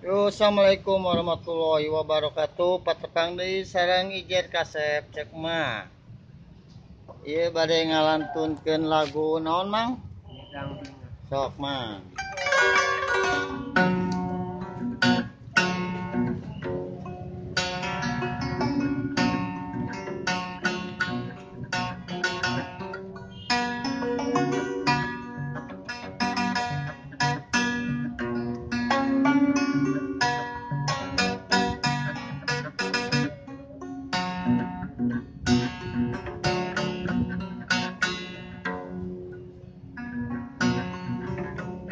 Yo, assalamualaikum warahmatullahi wabarakatuh. Patepang deui sareng Ijer Kasep cek mah. Ieu bade ngalantunkeun lagu naon, Mang? Sok, Mang.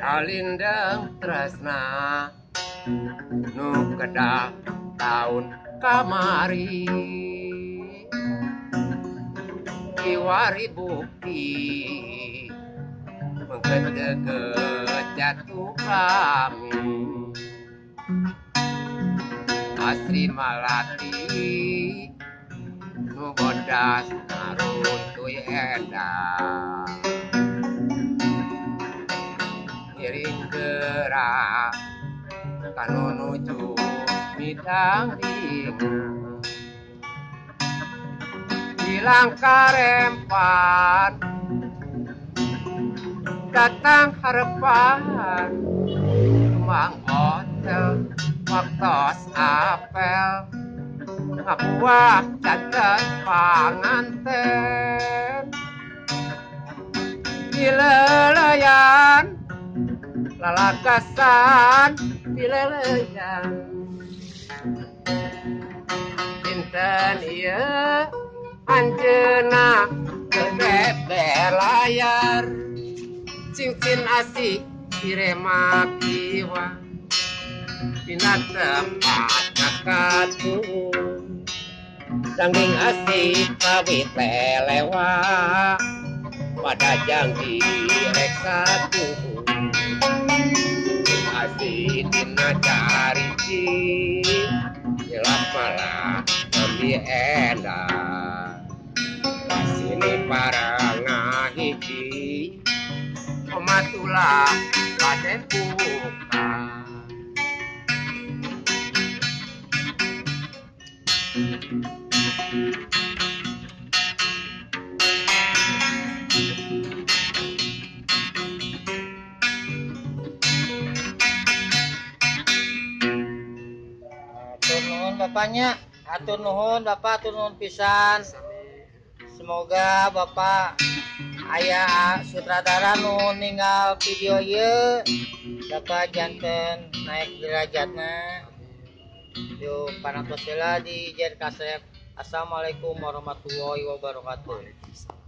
Kalindang tresna nu kedah taun kamari kiwari bukti mengkedeget jatuh kami asri malati nu bodas naruntuy endah ngiring gerak kanu nuju midang bingung hilang karempan datang harapan kembang hotel waktos apel ngabuah janten panganten dileleyan lalakasan dileleyan dinten ieu anjeunna gegeber layar cincin asih direma kiwa dina tempat kakatuh dangding asih kawit lelewa pada janggi rek satu asih dina cariji jelap malah ambi endah sini para ngahiji omatulah padepokan. Bapaknya, atur nuhun Bapak, atur nuhun pisan. Semoga Bapak aya sutradara nu ninggal video ieu Bapak janten naik derajatna. Yo parantos heula di Ijer Kasep. Assalamualaikum warahmatullahi wabarakatuh.